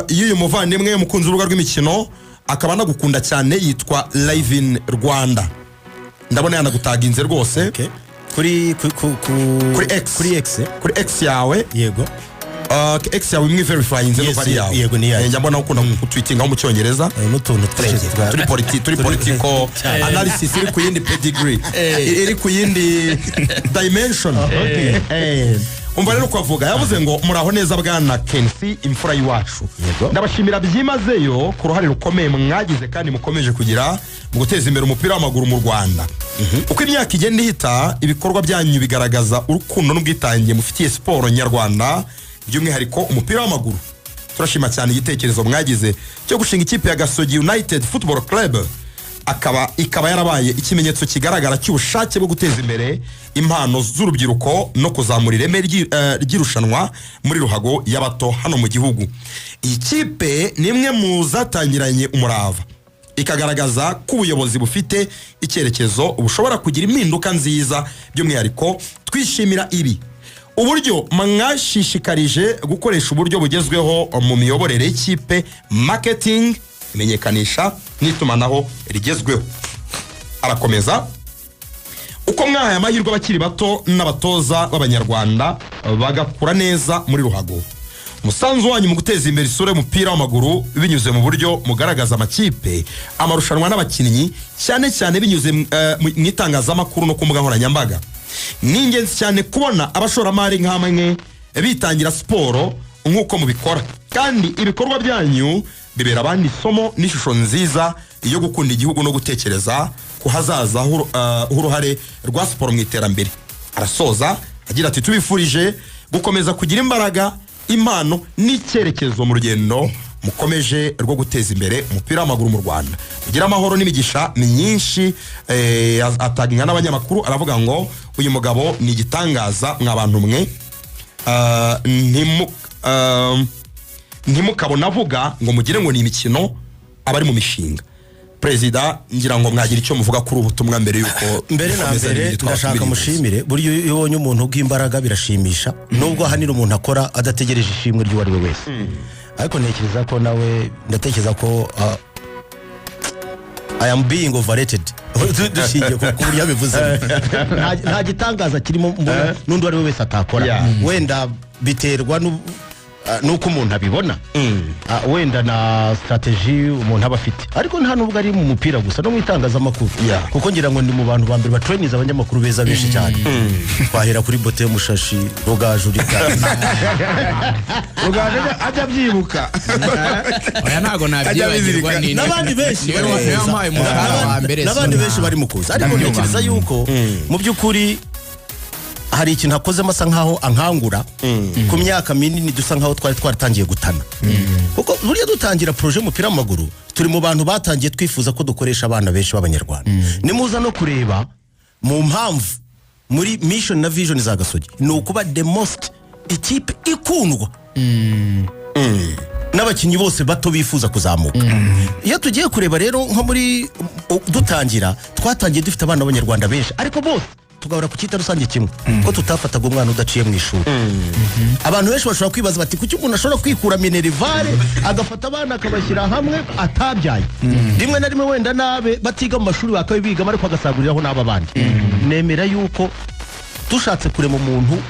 Y'uyu muvandimwe, umukunzi w'urubuga rw'imikino, akaba anagukunda cyane, yitwa Live in Rwanda. Ndabona yanagutaginze rwose. Okay. Kuri Kuri X. Kuri X, eh? Kuri X yawe. Yego. X yawe imwe verifyinze. Yes, Nuko ari yawe. yego, ni iyanjye. Njya mbona ukunda kutwitingaho mu Cyongereza. N'utuntu twinshi Turi political analysis iri ku yindi pedigree, iri ku yindi dimension. Umva rero uko avuga. Yavuze ngo: "Muraho neza bwana KNC, imfura y'iwacu. Yego. Ndabashimira byimazeyo ku ruhare rukomeye mwagize kandi mukomeje kugira mu guteza imbere umupira w'amaguru mu Rwanda. Uko imyaka igenda ihita, ibikorwa byanyu bigaragaza urukundo n'ubwitange mufitiye siporo nyarwanda, by'umwihariko umupira w'amaguru. Turashima cyane igitekerezo mwagize cyo gushinga ikipe ya Gasogi United Football Club, ikaba yarabaye ikimenyetso kigaragara cy'ubushake bwo guteza imbere impano z'urubyiruko no kuzamura ireme ry'irushanwa muri ruhago y'abato hano mu gihugu. Iyi kipe ni imwe mu zatangiranye umurava, ikagaragaza ko ubuyobozi bufite icyerekezo bushobora kugira impinduka nziza. By'umwihariko twishimira ibi: uburyo mwashishikarije gukoresha uburyo bugezweho mu miyoborere y'ikipe, marketing, imenyekanisha n'itumanaho rigezweho." Arakomeza: "Uko mwahaye amahirwe abakiri bato n'abatoza b'Abanyarwanda bagakura neza muri ruhago. Umusanzu wanyu mu guteza imbere isura y'umupira w'amaguru binyuze mu buryo mugaragaza amakipe, amarushanwa n'abakinnyi, cyane cyane binyuze mu itangazamakuru no ku mbuga nkoranyambaga. Ni ingenzi cyane kubona abashoramari nk'amwe bitangira siporo nk'uko mubikora, kandi ibikorwa byanyu bibera abandi isomo n'ishusho nziza yo gukunda igihugu no gutekereza ku hazaza h'uruhare rwa siporo mu iterambere." Arasoza agira ati: "Tubifurije gukomeza kugira imbaraga, impano n'icyerekezo mu rugendo mukomeje rwo guteza imbere umupira w'amaguru mu Rwanda. Mugire amahoro n'imigisha myinshi." Ataginga n'abanyamakuru, aravuga ngo: "Uyu mugabo ni igitangaza mwa bantu mwe. Ntimukabona avuga ngo mugire ngo ni imikino, abari mu mishinga." Perezida, ngira ngo mwagira icyo muvuga kuri ubu butumwa mbere y'uko Mbere na dukomeza mbere, n'ibindi ndashaka twabatumiriye. mushimire. Buryo iyo ubonye umuntu bw'imbaraga birashimisha, nubwo ahanini umuntu akora adategereje ishimwe ry'uwo ari we wese, ariko ntekereza ko nawe, ndatekereza ko I am being overrated dushingiye ku buryo abivuze. Nta gitangaza kirimo mbona n'undi uwo ari we wese atakora. Wenda biterwa n'uko umuntu abibona, wenda na strategy umuntu aba afite, ariko nta nubwo ari mu mupira gusa, no mu itangazamakuru, kuko ngira ngo ni mu bantu ba mbere batrainiza abanyamakuru beza benshi cyane. Twahera kuri Bote Mushashi, Rugaju Rita. Rugaju ajya abyibuka. Oya, ntabwo nabyibagirwa. N'abandi benshi Niwe bari niwe kuza. wampaye umushahara wa mbere. N'abandi benshi bari mu kuza, ariko Ndabyumva. ntekereza yuko mu by'ukuri hari ikintu akozemo asa nkaho ankangura ku myaka minini dusa nkaho twari twaratangiye gutana, kuko burya dutangira projet y'umupira w'amaguru turi mu bantu batangiye twifuza ko dukoresha abana benshi b'Abanyarwanda. Nimuza no kureba mu mpamvu muri mission na vision za Gasogi, ni ukuba the most ikipe ikundwa n'abakinnyi bose bato bifuza kuzamuka. Iyo tugiye kureba rero nko muri dutangira, twatangiye dufite abana b'Abanyarwanda benshi, ariko bose tugahora ku cyita rusange kimwe, ko tutafataga umwana udaciye mu ishuri. Abantu benshi bashobora kwibaza bati: "Kuki umuntu ashobora kwikura minerval agafata abana akabashyira hamwe atabyaye, rimwe na rimwe wenda nabe batiga mu mashuri bakabibigamo, ariko agasaguriraho n'aba bandi?" Nemera yuko dushatse kurema umuntu,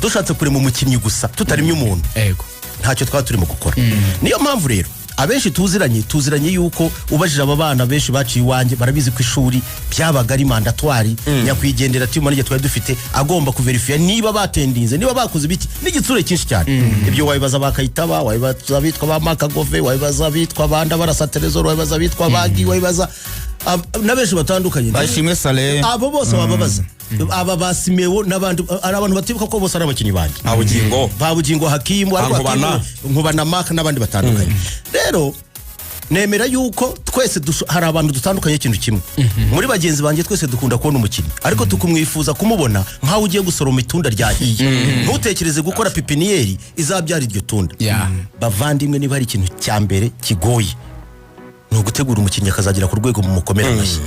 dushatse kurema umukinnyi gusa tutaremye umuntu, ntacyo twaba turimo gukora. Niyo mpamvu rero abenshi tuziranye yuko ubajije aba bana benshi baciye iwanjye, barabizi ko ishuri byabaga ari mandatory. Nyakwigendera timu n'igihe twari dufite agomba kuverifiya niba batendinze, niba bakoze ibiki, n'igitsure cyinshi cyane. Ibyo wabibaza bakayitaba, wabibaza abitwa ba Makagove, wabibaza abitwa banda barasa Trezor, wabibaza abitwa Bagi, wabibaza na benshi batandukanye. Bashimwe Saleh. Abo bose wababaza, aba ba Simewo n'abandi, ari abantu batibuka ko bose ari abakinnyi banjye. Nta Bugingo. Ba Bugingo Hakimu, ariko Nkubana. Hakimu, Nkubana Mark n'abandi batandukanye. Rero nemera yuko twese hari abantu dutandukanye ikintu kimwe muri bagenzi banjye. Twese dukunda kubona umukinnyi, ariko tukumwifuza kumubona nk'aho ugiye gusoroma itunda ryahiye, ntutekereze gukora pépinière izabyara iryo tunda. Bavandimwe, niba hari ikintu cya mbere kigoye, ni ugutegura umukinnyi akazagera ku rwego mu mukomere amashyi.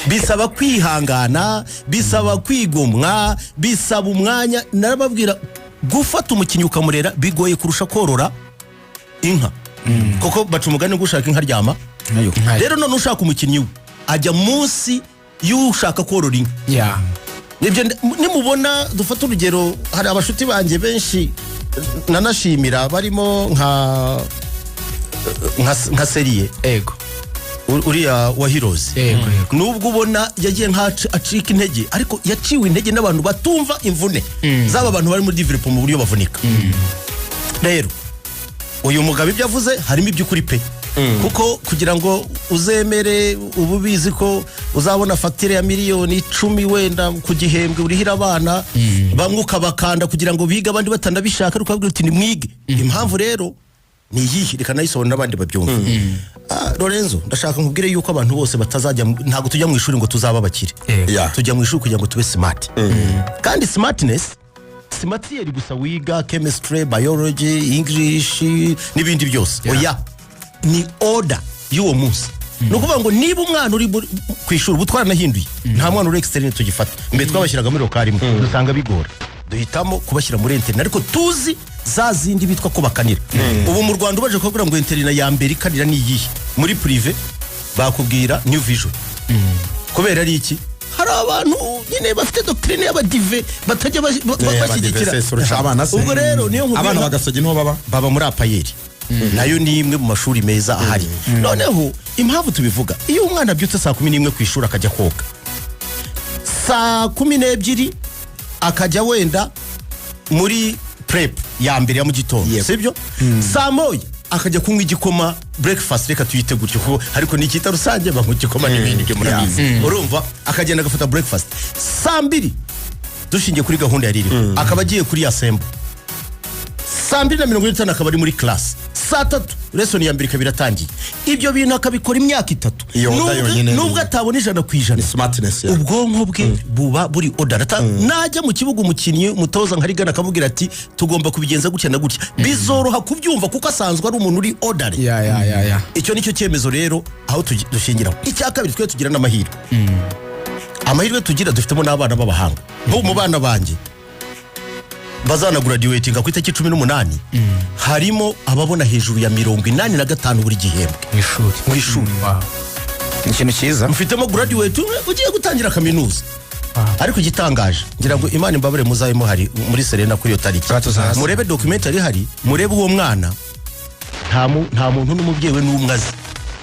Bisaba kwihangana, bisaba kwigomwa, bisaba umwanya. Narababwira, gufata umukinnyi ukamurera bigoye kurusha korora. Inka, kuko baca umugani ngo ushaka inka aryama. Nkayo. Nkayo. Rero none ushaka umukinnyi we ajya munsi y'ushaka korora inka. Nibyo, nimubona dufate urugero, hari abashuti banjye benshi nanashimira, barimo nka Seriye, uriya wa Heroes. yego yego Nubwo ubona yagiye acika intege, ariko yaciwe intege n'abantu batumva imvune zaba bantu bari muri development mu buryo bavunika. Rero uyu mugabo ibyo avuze harimo iby'ukuri pe, kuko kugira ngo uzemere uba ubizi ko uzabona fagitire ya miliyoni 10 wenda ku gihembwe urihira abana, bamwe ukabakanda kugira ngo bige, abandi batanabishaka, ariko ukababwira uti nimwige. Impamvu rero ni iyihe? Reka nayisobanure n'abandi babyumve. Lorenzo, ndashaka nkubwire yuko abantu bose batazajya ntabwo tujya mu ishuri ngo tuzabe abakire. Tujya mu ishuri kugira ngo tube smart, kandi smartness si matière gusa wiga, chemistry, biology, English n'ibindi byose. Oya, ni order y'uwo munsi. Ni ukuvuga ngo niba umwana uri ku ishuri, ubu twaranahinduye, nta mwana uri externe tugifata. Mbere twabashyiraga muri local imwe, dusanga bigora, duhitamo kubashyira muri internat, ariko tuzi za zindi bitwa ko bakanira. Ubu mu Rwanda ubaje kubabwira ngo internat ya mbere ikanira ni iyihe muri privé, bakubwira New Vision. Kubera ari iki? Hari abantu nyine bafite doctrine y'abadive batajya bashyigikira. Abadive se, urusha abana se. Ubwo rero niyo nkubwira. Abana bagasogi niho baba. Baba muri APAER, nayo ni imwe mu mashuri meza ahari. Noneho impamvu tubivuga, iyo umwana abyutse saa 11 ku ishuri, akajya koga saa 12, akajya wenda muri prep ya mbere ya mu gitondo, sibyo? Saa 1 akajya kunywa igikoma, breakfast, reka tuyite gutyo kuko ariko ni icyita rusange, banywa igikoma n'ibindi byo murabizi. Urumva, akagenda agafata breakfast saa 2, dushingiye kuri gahunda yari iriho, akaba agiye kuri assembly. Saa 2:45 akaba ari muri class, saa 3 lesson ya mbere ikaba iratangiye. Ibyo bintu akabikora imyaka 3. Iyo order yonyine Nubwo atabona 100%, smartness ya ubwonko bwe buba buri order. Najya mu kibuga, umukinnyi, umutoza nka Rigana akamubwira ati tugomba kubigenza gutya na gutya, bizoroha kubyumva kuko asanzwe ari umuntu uri order. Ya ya ya ya Icyo nicyo cyemezo rero aho dushingiraho. Icya kabiri, twe tugira n'amahirwe. Amahirwe tugira, dufitemo n'abana b'abahanga. Nk'ubu mu bana banjye bazanagraduatinga ku itariki 18, harimo ababona hejuru ya 85 buri gihembwe. Mu ishuri? Mu ishuri. Ni ikintu cyiza. Mfitemo graduate umwe ugiye gutangira kaminuza. Ariko igitangaje, ngira ngo Imana imbabare, muzabe muhari muri Serena kuri iyo tariki. Tuzaza. Murebe documentary ihari, murebe uwo mwana. Nta muntu n'umubyeyi we n'umwe azi.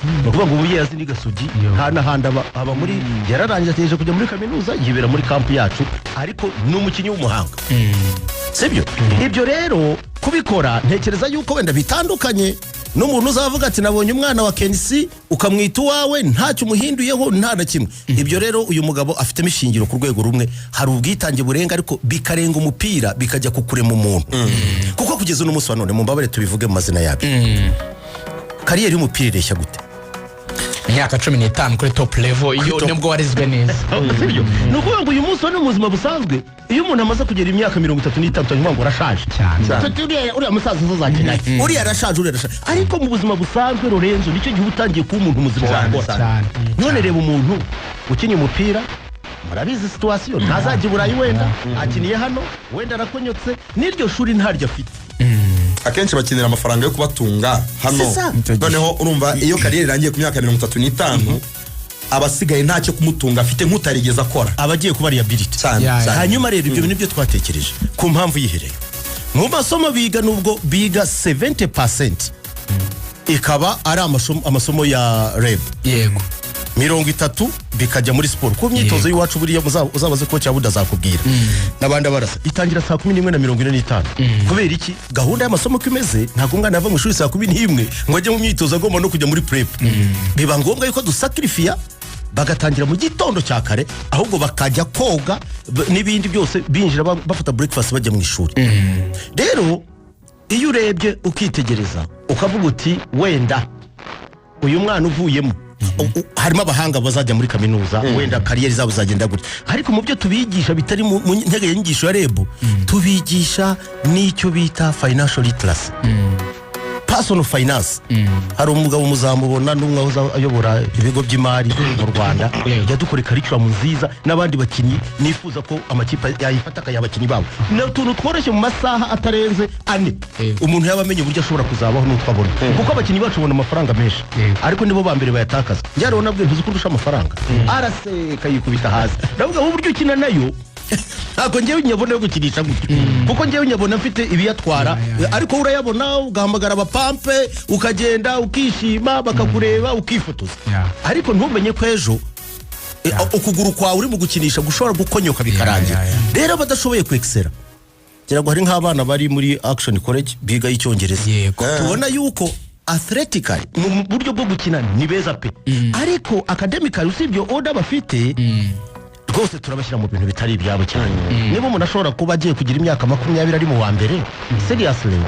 Ni ukuvuga ngo umubyeyi azi ni Gasogi, nta n'ahandi aba. Aba muri, yararangije, ategereje kujya muri kaminuza, yibera muri camp yacu, ariko ni umukinnyi w'umuhanga, sibyo? Ibyo rero kubikora, ntekereza yuko wenda bitandukanye n'umuntu uzavuga ati nabonye umwana wa KNC, ukamwita uwawe ntacyo umuhinduyeho, nta na kimwe. Ibyo rero uyu mugabo afitemo ishingiro ku rwego rumwe. Hari ubwitange burenga, ariko bikarenga umupira, bikajya ku kurema umuntu, kuko kugeza uno munsi wa none, mumbabare tubivuge mu mazina yabyo, carrière y'umupira ireshya gute? Imyaka 15 kuri top level, iyo nibwo warizwe neza. Sibyo? Ni ukuvuga ngo uyu munsi wa none mu buzima busanzwe, iyo umuntu amaze kugera imyaka 35, tuvuga ngo arashaje. Cyane. Tuti uriya musaza azakina, uriya arashaje, uriya arashaje. Ariko mu buzima busanzwe, Lorenzo, nicyo gihe uba utangiye kuba umuntu muzima wakora. None reba umuntu ukinnye umupira, murabizi situation, ntazajya i Burayi, wenda akiniye hano, wenda arakonyotse, n'iryo shuri ntaryo afite. Akenshi bakenera amafaranga yo kubatunga hano. C'est ça. Noneho urumva, iyo carrière irangiye ku myaka 35, abasigaye ntacyo kumutunga afite, nk'utarigeze akora. Aba agiye kuba liability. Cyane. Ya. Cyane. Hanyuma rero ibyo bintu byo twatekereje ku mpamvu yihereye mu masomo biga, nubwo biga 70% ikaba ari amasomo ya REB, 30 bikajya muri siporo ku myitozo y'iwacu. Buriya uzabaze ko cyangwa udazakubwira n'abandi abarasa, itangira saa 11:45. Kubera iki? Gahunda y'amasomo uko imeze, ntabwo umwana ava mu ishuri saa 11 ngo ajye mu myitozo, agomba no kujya muri prep. Biba ngombwa yuko dusacrifiya, bagatangira mu gitondo cya kare, ahubwo bakajya koga n'ibindi byose, binjira bafata breakfast, bajya mu ishuri. Rero iyo urebye ukitegereza, ukavuga uti wenda uyu mwana uvuyemo, harimo abahanga bazajya muri kaminuza, wenda carrière zabo zagenda gutya. Ariko mu byo tubigisha bitari mu nteganyanyigisho ya REB, tubigisha n'icyo bita financial literacy. Personal Personal finance, hari umugabo muzamubona n'umwe wahoze ayobora ibigo by'imari mu Rwanda, yadukora curriculum nziza n'abandi bakinnyi. Nifuza ko amakipe yayifata akayiha abakinnyi babo. Ni utuntu tworoshye, mu masaha atarenze 4 umuntu yaba amenye uburyo ashobora kuzabaho n'utwo abona, kuko abakinnyi bacu babona amafaranga menshi, ariko nibo ba mbere bayatakaza. Njye rero nabwo ntuzi ko urusha amafaranga, araseka yikubita hasi. Ndavuga wowe uburyo ukina nayo, ntabwo ngewe nyabona yo gukinisha gutyo, kuko ngewe nyabona mfite ibiyatwara, ariko urayabona ugahamagara abapampe, ukagenda ukishima, bakakureba, ukifotoza, ariko ntumenye ko ejo ukuguru kwawe uri mu gukinisha gushobora gukonyoka bikarangira. Rero badashoboye kwexcella, ngira ngo hari nk'abana bari muri Action College biga y'icyongereza, tubona yuko athletically, mu buryo bwo gukina, ni beza pe, ariko academically, usibye order bafite, rwose turabashyira mu bintu bitari ibyabo cyane. Niba umuntu ashobora kuba agiye kugira imyaka 20 ari mu wa mbere, seriously,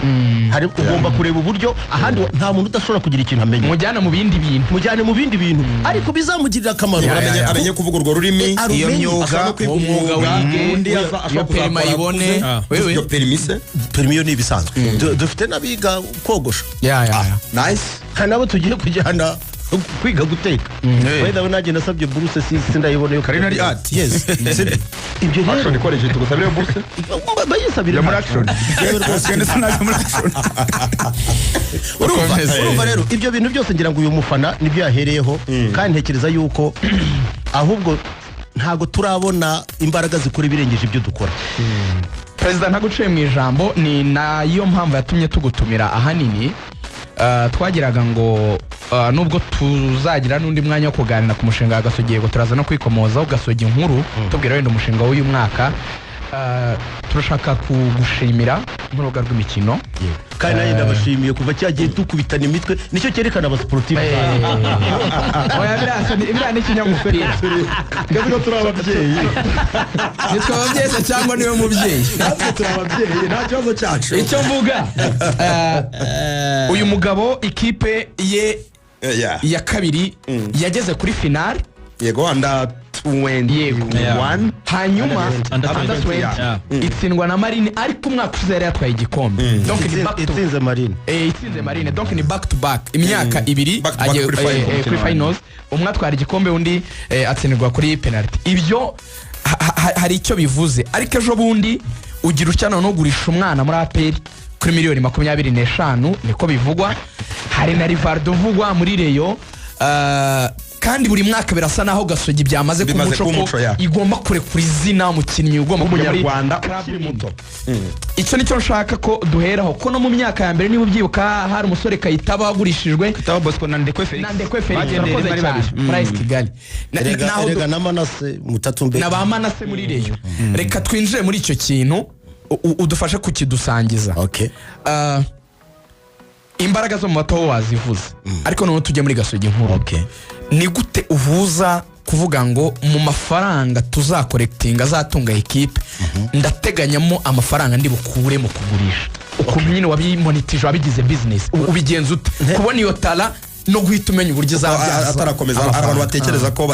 hari ugomba kureba uburyo ahandi nta muntu udashobora kugira ikintu amenya. Mujyana mu bindi bintu. Mujyane mu bindi bintu, ariko bizamugirira akamaro. Amenye kuvuga urwo rurimi. Iyo Arumenye. myuga. Ashobora no kwiga Uwo mwuga umwuga wige, undi iyo ashobora permis kuzakora ayibone. akuze. Wewe. Iyo permis se? Permis yo ni ibisanzwe. Dufite n'abiga kogosha. Ya ya ya Nice. Hari nabo tugiye kujyana kwiga guteka. By the way, nanjye nasabye buruse, si sindayibona yo. Culinary art. Yes. Ibyo rero Action College tugusabire buruse. Bayisabire. Ya muri Action. Genda sinaje muri Action. Urumva? Ukomeze. Urumva rero, ibyo bintu byose ngira ngo uyu mufana nibyo yahereyeho, kandi ntekereza yuko ahubwo ntabwo turabona imbaraga zikora ibirengeje ibyo dukora. Perezida, ntaguciye mu ijambo, ni nayo mpamvu yatumye tugutumira ahanini. Twagiraga ngo nubwo tuzagira n'undi mwanya wo kuganira ku mushinga wa Gasogi, yego turaza no kwikomozaho Gasogi nkuru, tubwira wenda umushinga w'uyu mwaka. Turashaka kugushimira nk'urubuga rw'imikino. Kandi nanjye ndabashimiye kuva cyagiye dukubitana imitwe, nicyo cyerekana abasiporutifu. Oya, biriya ni ikinyamupira. Twese ko turi ababyeyi. Nitwe ababyeyi se cyangwa niwe mubyeyi? Natwe turi ababyeyi, nta kibazo cyacu. Icyo mvuga, uyu mugabo ikipe ye ya kabiri yageze kuri finale. Yego, under 21. Hanyuma Under under 20, 20, yeah. itsindwa na Marine, ariko umwaka ushize yari yatwaye igikombe. Donc ni back to Itsinze Marine. Itsinze Marine, donc ni back to back, imyaka 2 Back to back kuri final. Kuri finals umwe atwara igikombe, undi atsindirwa kuri penalty. Ibyo hari icyo bivuze, ariko ejo bundi ugira utya noneho ugurisha umwana muri APR kuri miliyoni 25, niko bivugwa. Hari na Rivaldo uvugwa muri Rayon. Kandi buri mwaka birasa naho Gasogi byamaze kuba Bimaze umuco kuba ko umuco, ya. igomba kurekura izina umukinnyi ugomba kujya muri Umunyarwanda club ukiri nini. muto. Icyo nicyo nshaka ko duheraho, ko no mu myaka ya mbere, niba ubyibuka, hari umusore Kayitaba wagurishijwe. Kitaba Bosco na Ndekwe Felix. Na Ndekwe Felix. Bagendeye Urakoze rimwe ari cyane. babiri. Muri AS Kigali. Erega naho erega na Manase Mutatumbe. Na ba Manase muri Rayon. Reka twinjire muri icyo kintu, udufashe kukidusangiza. Okay. Imbaraga zo mu bato ho wazivuze, ariko noneho tujye muri Gasogi nkuru. Okay. Ni gute uhuza kuvuga ngo mu mafaranga tuzacollectinga azatunga ekipe, ndateganyamo amafaranga ndi bukure mu kugurisha? Ukuntu nyine wabimonetije, wabigize business, ubigenza ute kubona iyo tara no guhita umenya uburyo izabyaza Atarakomeza, hari abantu amafaranga? batekereza ko